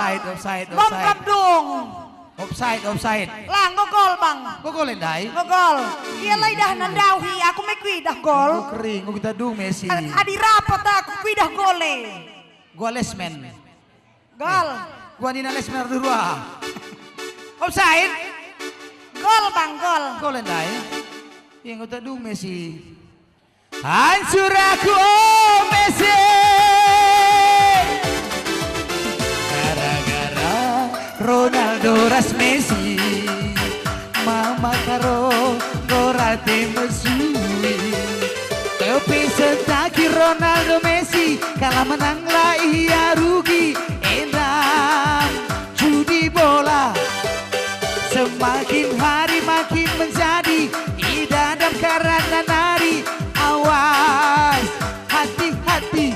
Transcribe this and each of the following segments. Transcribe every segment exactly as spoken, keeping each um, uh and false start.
Offside, offside, Bom offside. Kap dung. Offside, offside. Lah, enggo gol, Bang. Enggo gol ndai? Enggo gol. Ia lah idahna ndauhi, aku me kuidah gol. Enggo kering, enggo kita dung Messi. Ad-, adi rapat aku kuidah gol e. Gua lesmen. Gol. Eh, gua nina lesmen erdua. Offside. Gol, Bang, gol. Gol ndai. Ia enggo kita dung Messi. Hancur aku, oh Messi. Gara-gara Ronaldo ras Messi, mama karo nggo rate mesui. Tapi setaki Ronaldo Messi, kalah menang la ia rugi. Enda judi bola semakin hari makin menjadi idadam karena nari. Awas, hati-hati.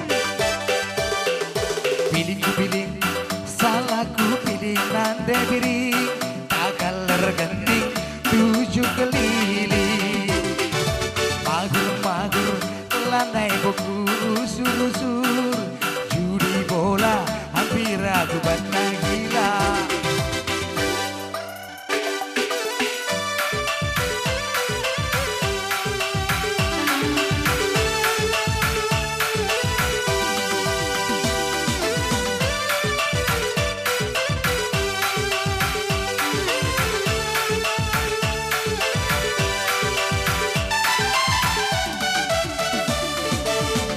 Piling ku piling, salah ku piling nande biring, tagal ergening tujuh keliling. Magur-magur lanai boku usur-usur, judi bola hampir aku banna gila.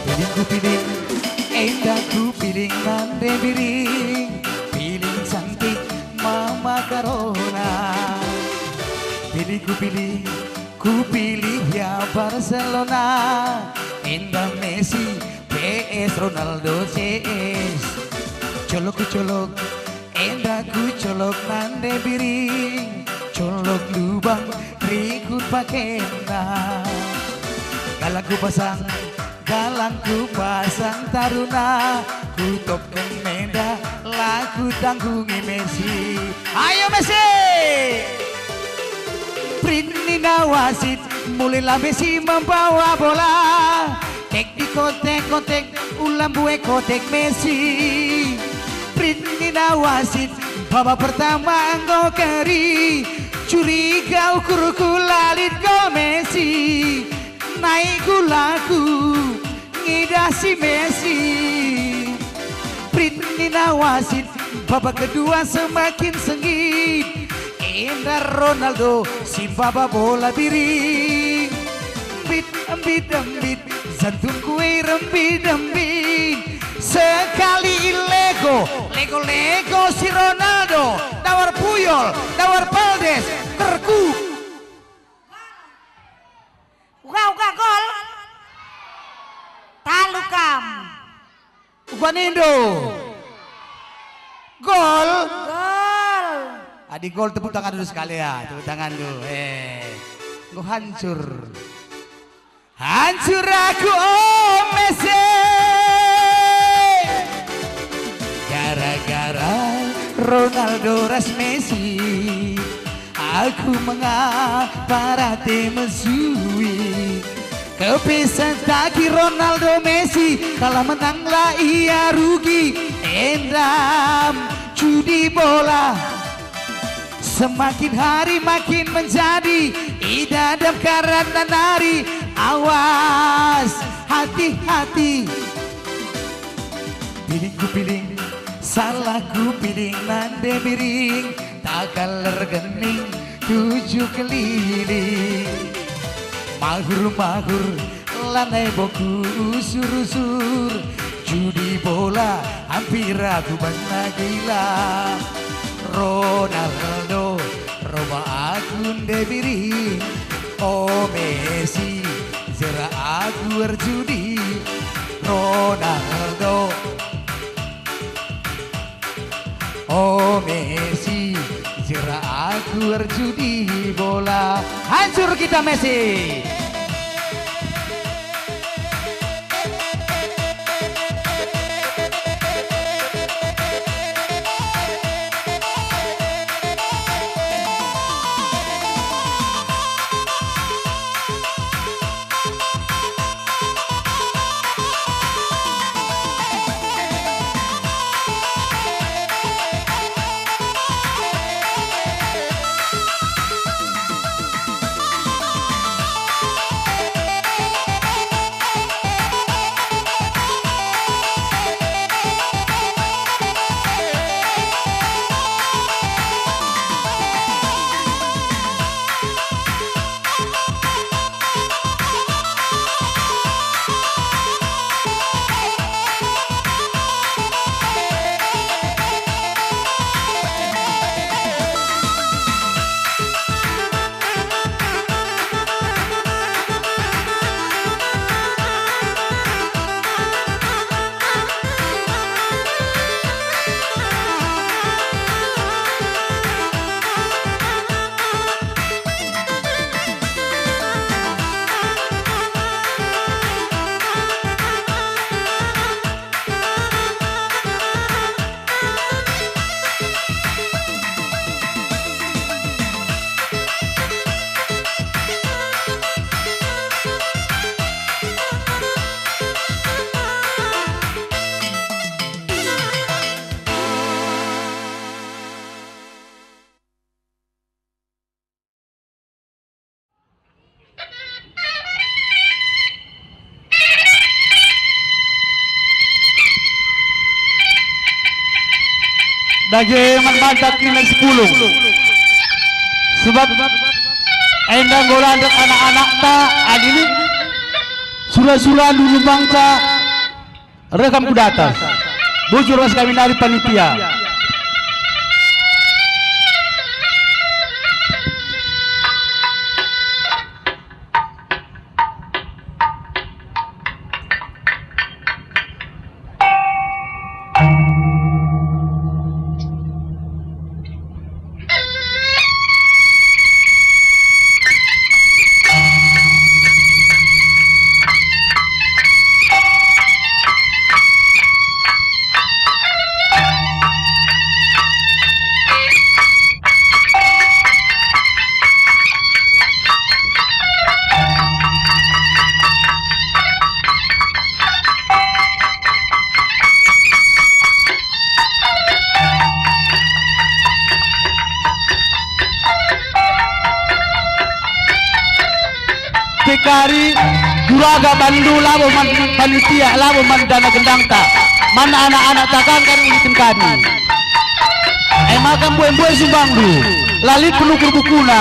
Piling ku piling, enda ku piling nande biring, piling cantik mama karona. Piling ku piling, ku pilih ya Barcelona, enda Messi, P S, Ronaldo, C S. Colok ku colok, enda ku colok nande biring, colok lubang rikut pakena. Galang ku pasang, galang ku pasang taruna, ku topken menda la ku tanggungi Messi. Ayo Messi! Prit nina wasit, mulailah Messi membawa bola. Tek di kotek-kotek, ula mbue kotek Messi. Prit nina wasit, babak pertama enggo keri. Curiga ukurku la lit gol Messi. Nai gulaku ngidah si Messi. Prit nina wasit, babak kedua semakin sengit. Enda Ronaldo si mbaba bola biring. Embit, embit, embit, jantungku e rembit-embit. Sekali lego, lego-lego si Ronaldo, dawar Puyol, dawar Valdes, terkuk. Uga, uga, gol. Talu kam. Uga nindu. Gol. Gol. Adi gol, tepuk tangan dulu sekali ya, tepuk tangan dulu. Eh, enggo hancur. Hancur aku, oh Messi. Gara-gara Ronaldo ras Messi, aku mengapa rate mesui. Kepisah taki Ronaldo Messi, kalah menang la ia rugi. Endam judi bola. Semakin hari makin menjadi idadam karena nari. Awas, hati-hati. Piling ku piling, salah ku piling nande biring, tagal ergening tujuh keliling. Mahur-mahur, lanai boku usur-usur, judi bola hampir aku banna gila. Ronaldo, roba aku nde biring. O Messi, jera aku erjudi. Ronaldo, o Messi, jera aku erjudi bola. Hancur kita, Messi. Dage man banta kerina si pulung. Sebab enda enggo landek anak-anakta, adi lit sura-sura ndulung bangsa, reh kam ku datas. Bujur ras kami nari panitia. Tekari, juragan bandu labo man panitia, labo man dana gendangta, man anak-anakta kangkan uliken kami. E maka mbue-mbue sumbangndu, la lit penukur bukuna.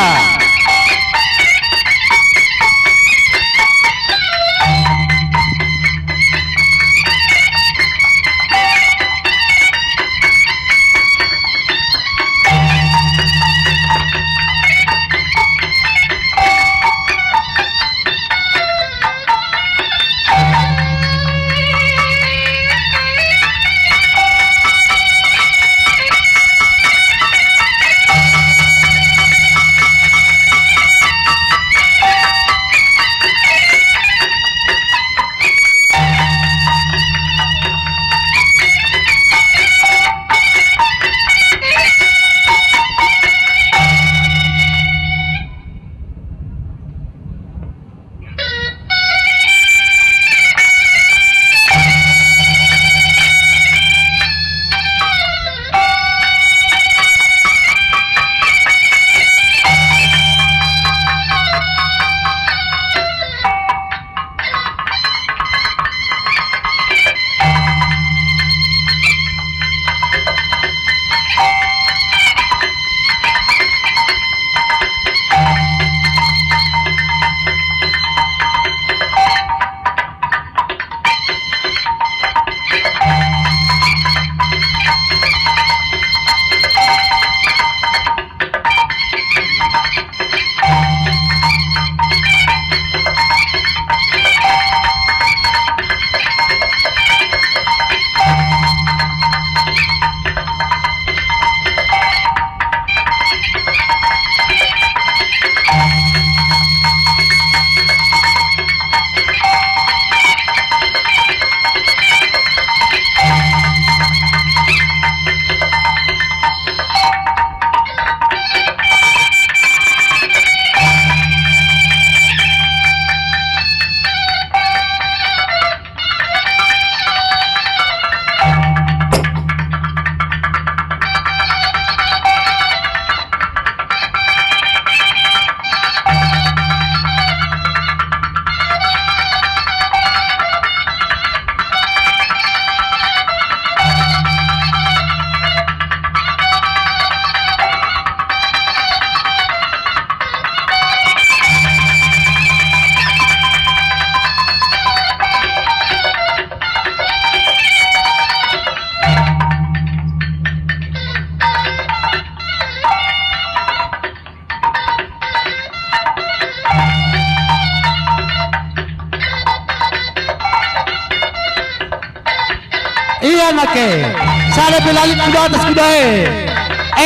Ia nake, sada pe la lit ku datas kuda e.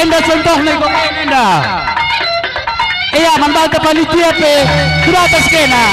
Enda contohna iko enda. Ia man banta panitia pe ku datas kena.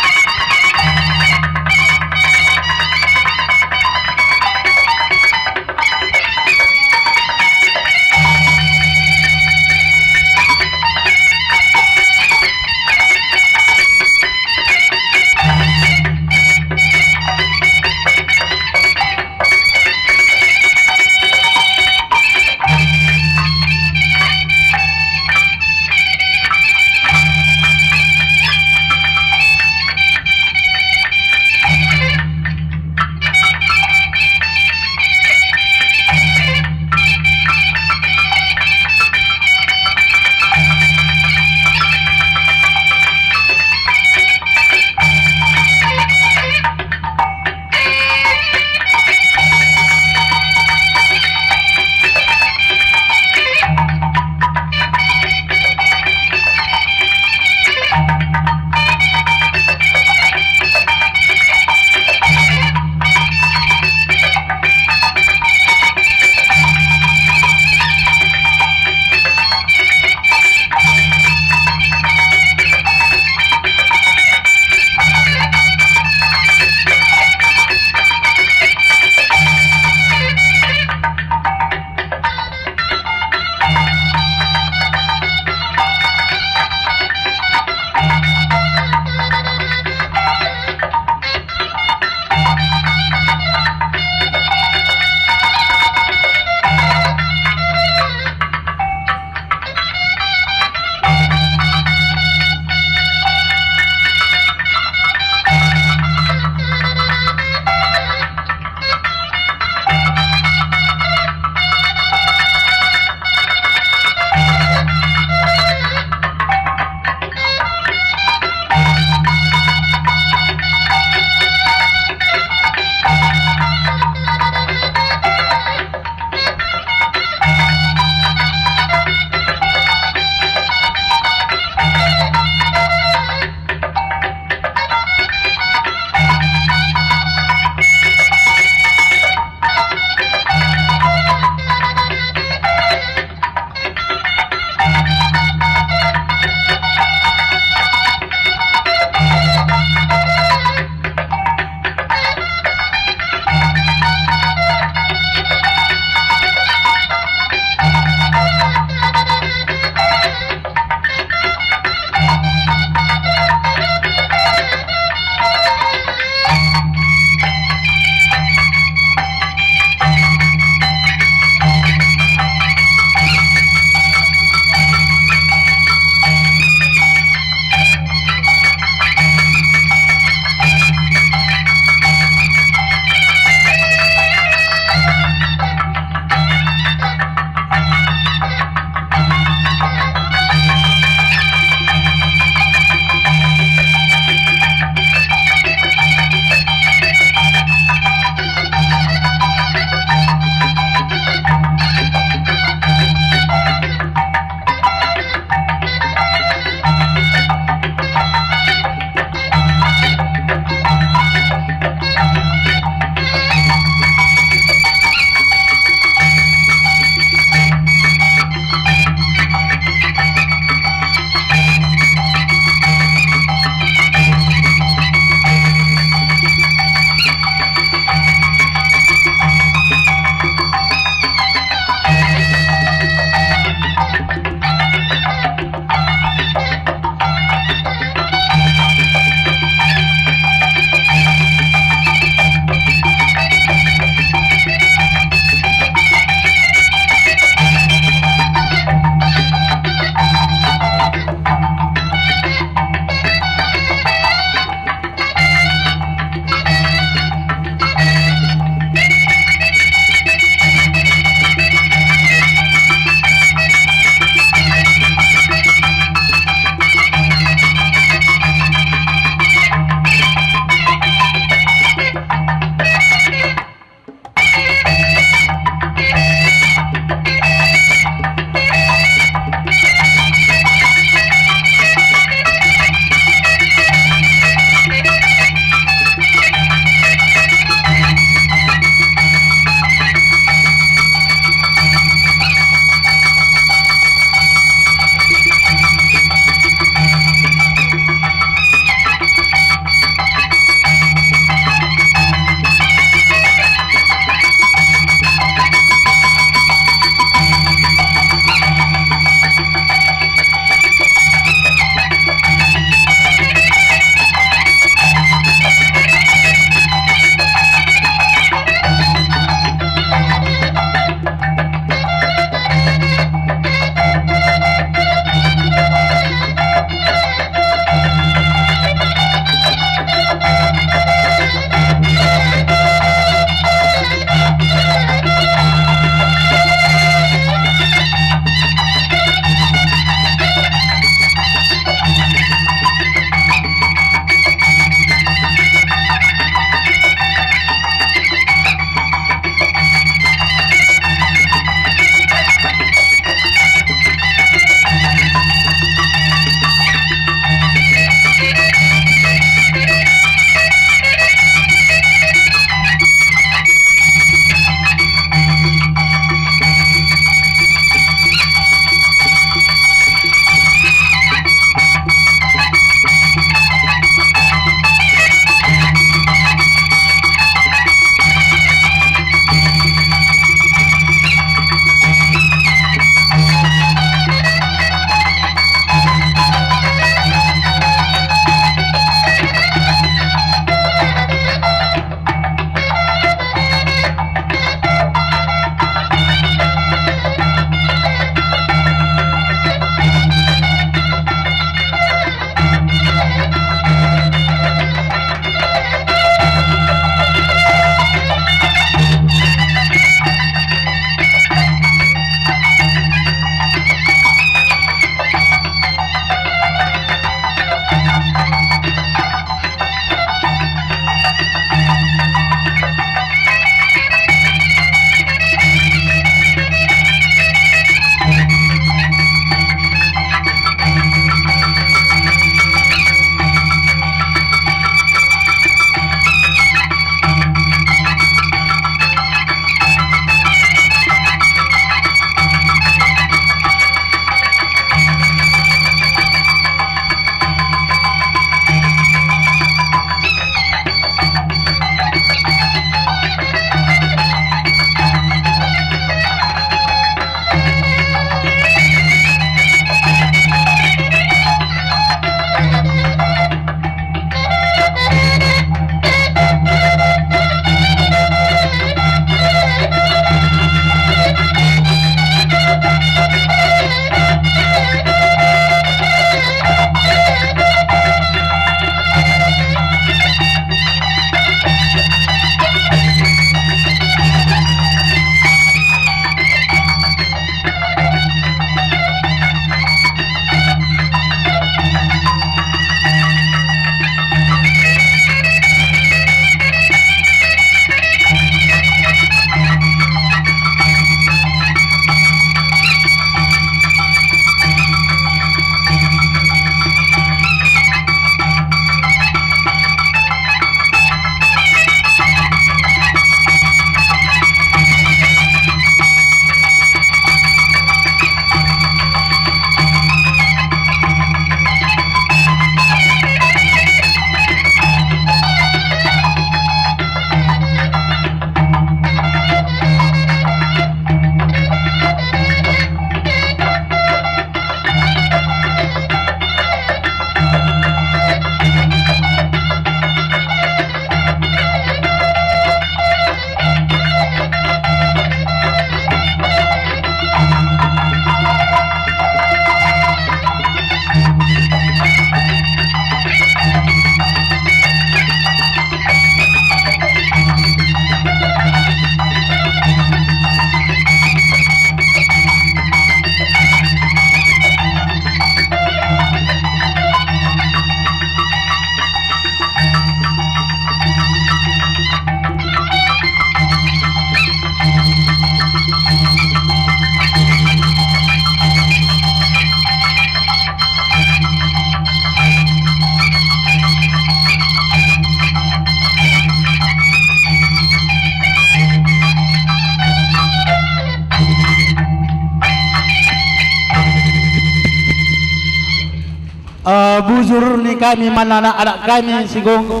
Eh, bujur ni kami man anak-anak kami si enggo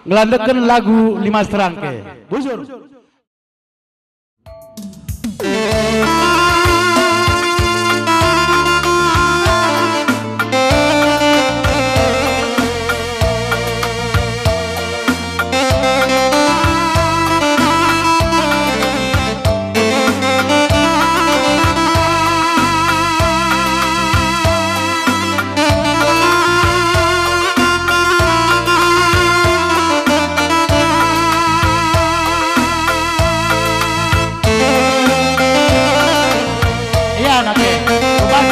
ngelandeken lagu Lima Serangke. Bujur. Iya, nake. Ubah.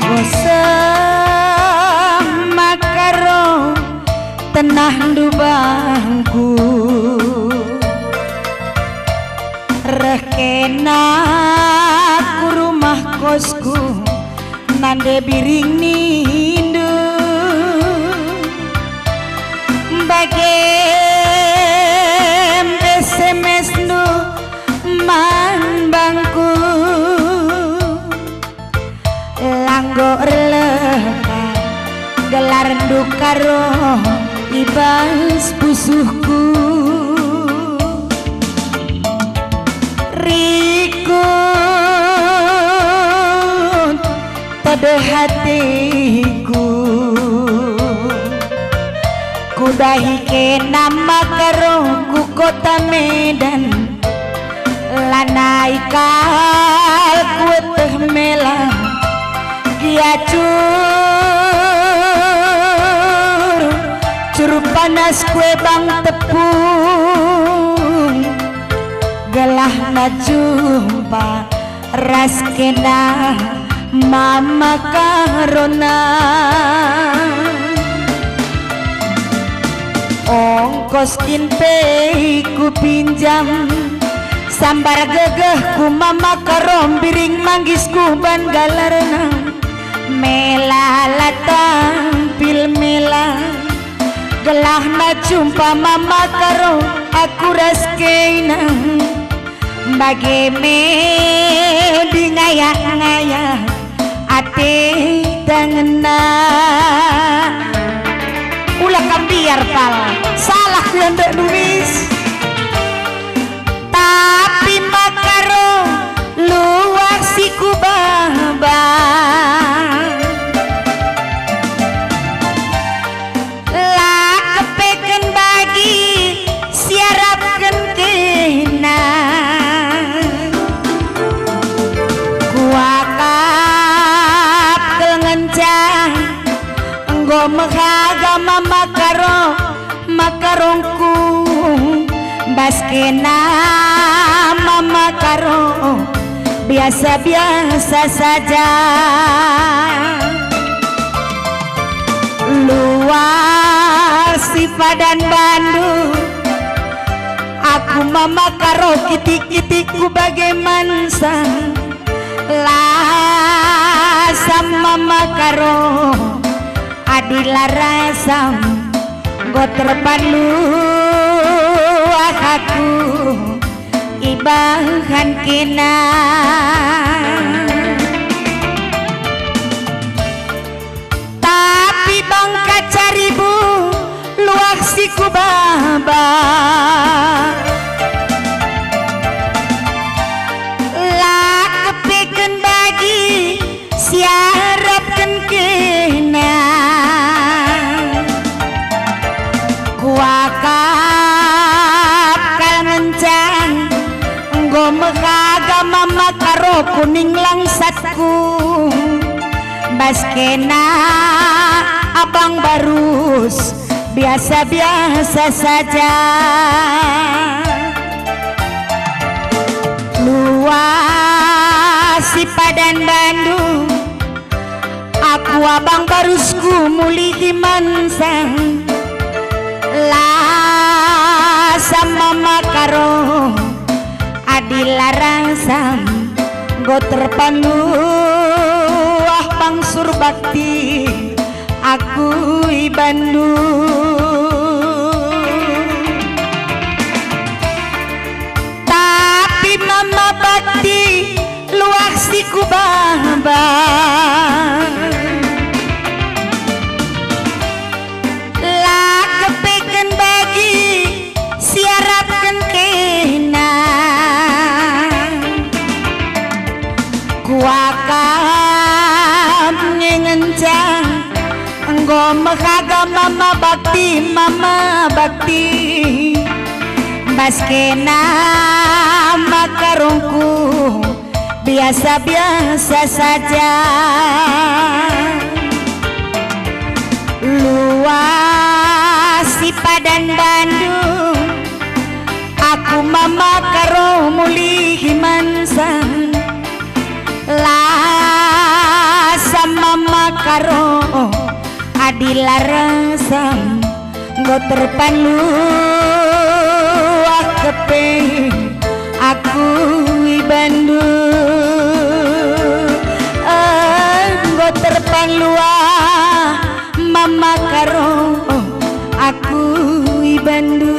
Boseh maka roh tenahndu bangku. Reh kena ku rumah kosku, nande biring nindu. Bagem S M S-ndu man bangku. Langgo erlehan gelarndu karo i bas pusuhku. Rikut tedeh atiku. Kudahi kena maka roh ku kota Medan. Lanai kal kueteh mela, gia cur, cur panas kue bang tepung, gelahna jumpa ras kena mama karona. Ongkos kin pe kupinjam, sambar gegeh ku mama karo mbiring manggis ku ban galarna. Mela la tampil mela, gelahna jumpa mama karo aku ras kena. Bage me dingayah-ngayah ate tangenna. Ula kam biar pal, salah ku endek numis. Tapi maka roh luah si kubaba. La kepeken bagi siarapken kena. Kuakap kel ngenca enggo mehaga mama karo makarongku. Bas kena mama karo biasa-biasa saja. Luar si padan bandu, aku mama karo kitik-kitikku bage mansa. Lasam mama karo adi larasam, enggo terpalu aku. ibahan kena. Tapi bangka caribu luah si kubaba, la kepeken bagi siarapken kena. Kuakap kal ngenca enggo mehaga mama karo kuning langsatku. Bas kena abang barus biasa-biasa saja. Luah si padan bandu, aku abang barusku mulihi mansang. La sama makaro adi larang sam, enggo terpanuah bang surbakti aku ibandu. Tapi mama bakti luah si kubaba, la kepeken bagi siarapken kena. Kuakap nge ngenca enggo mehaga mama bakti, mama bakti. Bas kena makarongku biasa-biasa saja. Luah si padan bandu, aku mama karo mulihi mansang. La sama makaro adi larang sam, enggo terpanuah kepe aku ibandu. Enggo terpanuah mama karo aku ibandu.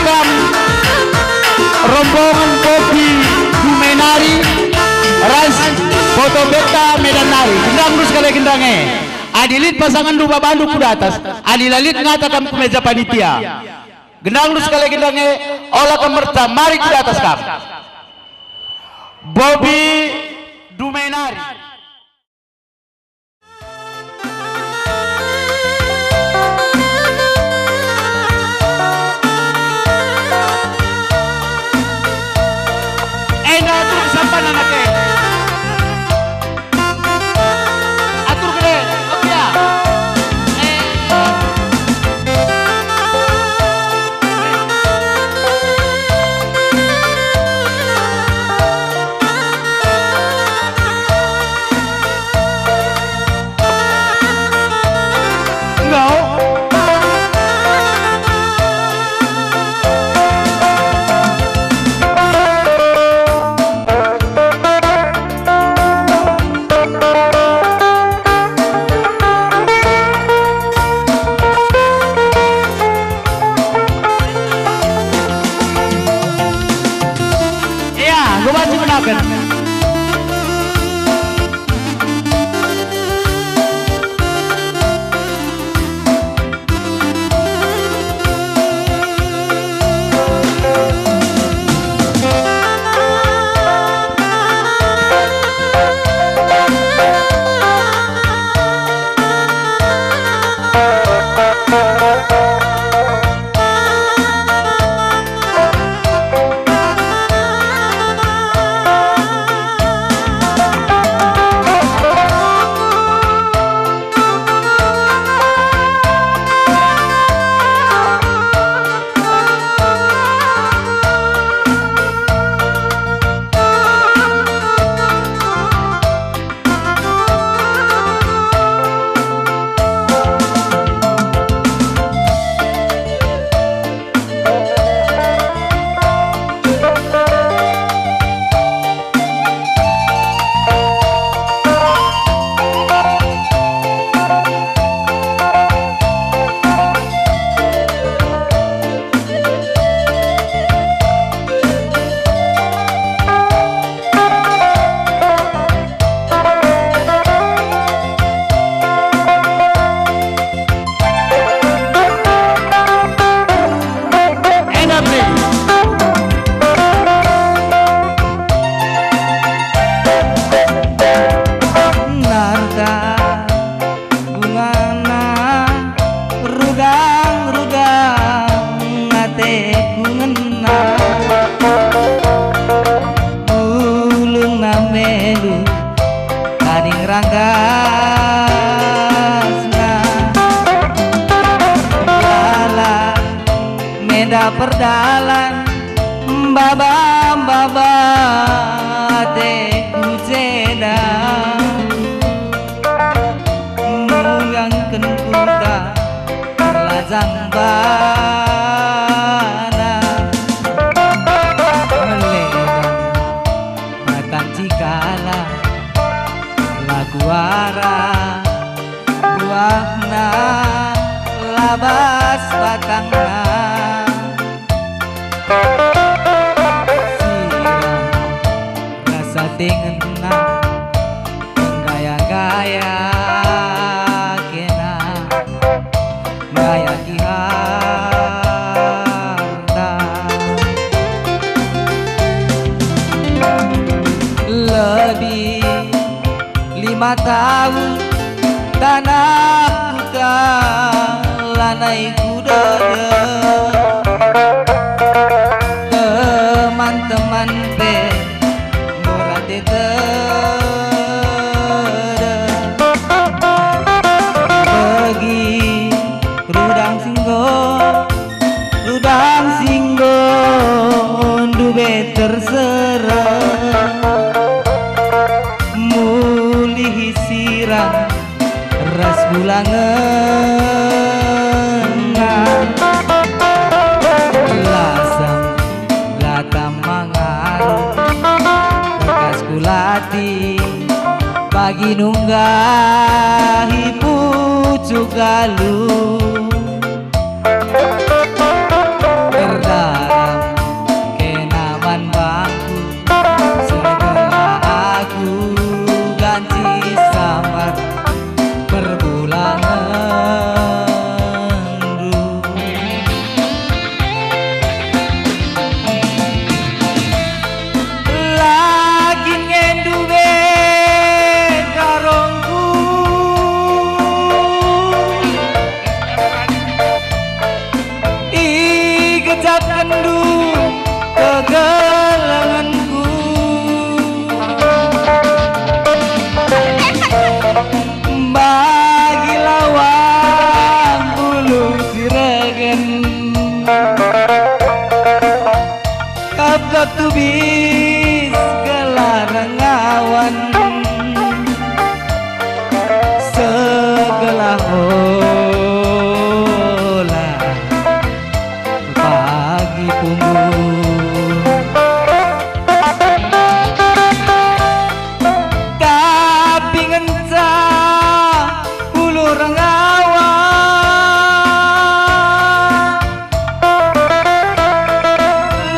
Kam rombongan Bobi Dumai nari ras Poto Beta Medan nari. Gendang dus kali gendang e. Adi lit pasanganndu babandu ku datas, adi la lit ngata kam ku meja panitia. Gendang dus kali gendang e, ola kam merta, mari ku datas kam. Bobi Dumai nari. Enda atur sampan anak e. Atur gede, oke ya. Eh. Ia, enggo banci menaken. Narta bungana rudang-rudang ateku ngena. Ulungna melu kaning ranggasna. Lala menda perdalan, mbaba-mbaba ateku ceda. Nungangken kuta erlajang bana. Meledang batang cikala, lagu ara buahna labas batangna. Sirang rasa dengenna, menggaya-gaya kena, gaya ki harta. Lebih lima tahun tanah kuta lanai kudedeng. Teman-teman pe berate tedeng. Bagi rudang singgo, rudang singgo ndube tersereng. Mulihi sirang ras bulangengan. Lasang lata mangaru, bekas kulati, pagi nunggahi pucuk galuh. Erda Gelah rengawan, segelah ola pagi punggung. Tapi ngenca ulu rengawan,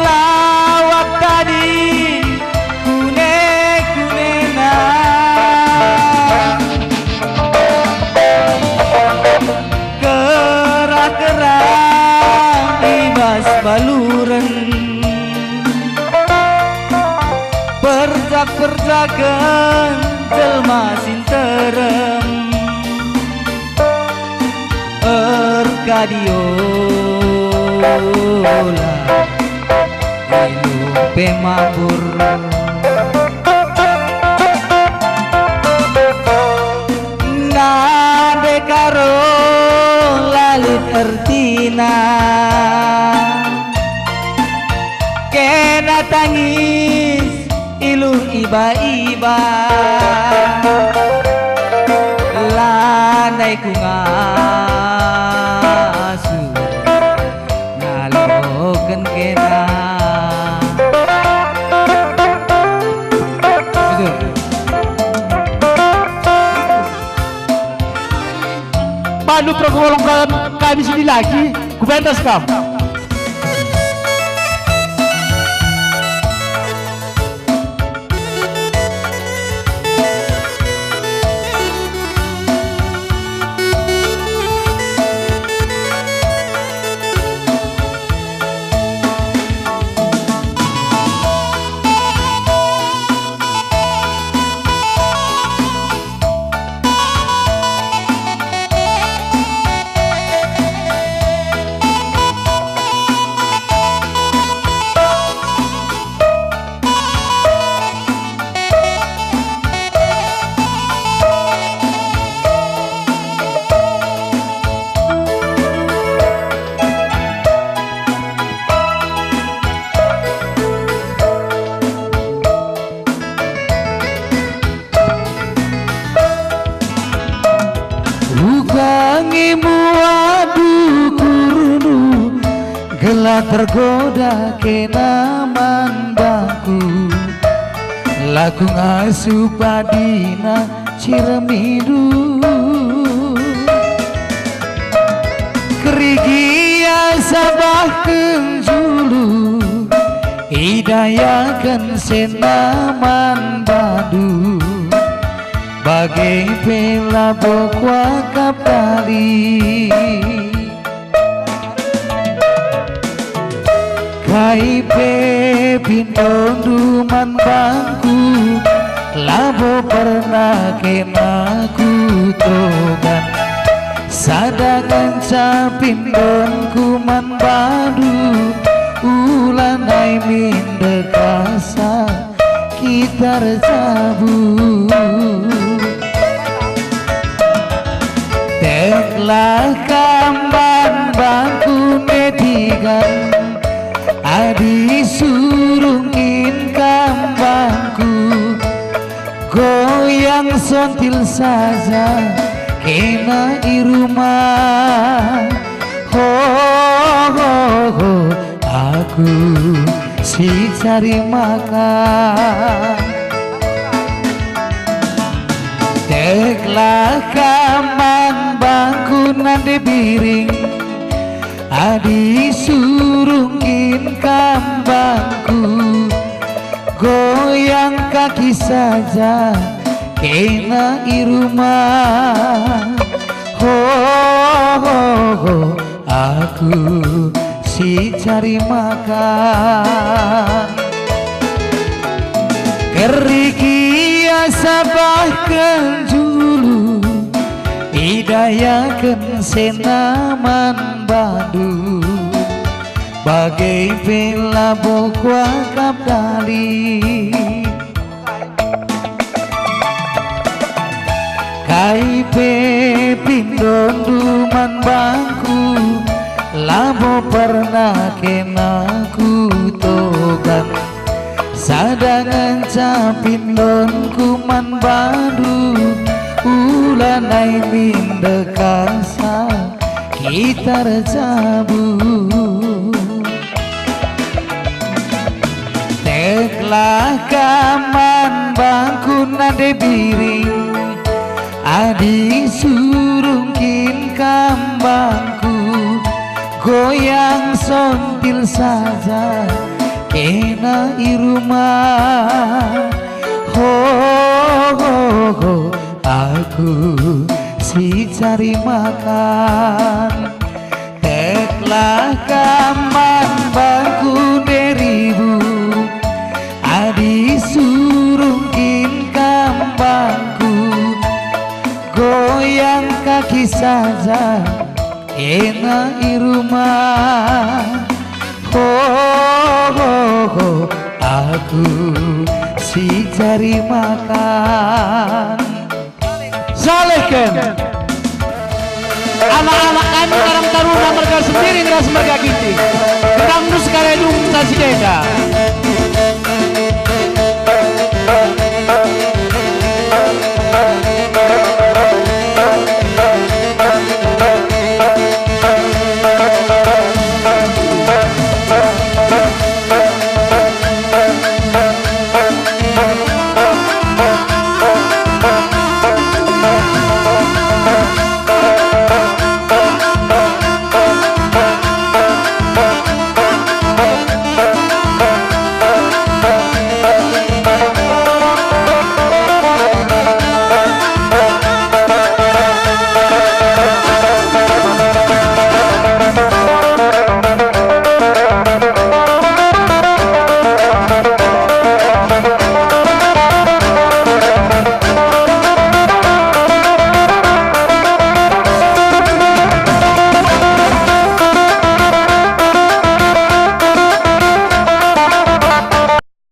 lawak tading kune-kunena. Kerah-kerah i bas baluren, perjak-perjaken jelma si nterem. Erkadiola ilung pe mabur. Nande karo la lit ertina, kena tangis iluh iba-iba, lanai ku ngasup ngaloken kena. Betul. Bandu pergolongkan kami sini lagi, ku pentas kam. Uga nge muat ukurndu, gelah tergoda kena man bangku. La ku ngasup adina ciremindu. Kerigi ia sabahken julu, idayaken sena man bandu. Bage pe labo kuakap tali. Kai pe pindondu man bangku, labo pernah kena kutogan. Sada ngenca pindonku man bandu, ulanai minder kasa kita erjabu. Teklah kam man bangku netigan, adi surung kin kam bangku, goyang sontil saja kena i rumah. Ho, ho, ho. Aku si cari makan. Teklah kam man bangku nande biring, adi surung kin kam bangku, goyang kaki saja kena i rumah. Ho, ho, ho. Aku si cari makan. Kerigi ia sabahken julu, idayaken sena man bandu. Bage pe labo kuakap dali. Kai pe pindondu man bangku, labo pernah kena kutogan. Sada ngenca pinlonku man bandu, ulanai min dekahsa kita erjabu. Teklah kam man bangku nande biring, adi surung kin kam bangku, goyang sontil saja kena i rumah. Ho, ho, ho, aku si cari makan. Teklah kam man bangku deribu, adi surung kin kam bangku, goyang kaki saja kena i rumah. Ho, ho, ho, aku si cari makan. Salehken anak-anak kami Karang Taruna merga Sembiring ras merga Ginting. Gendang dus kare dung casi denda.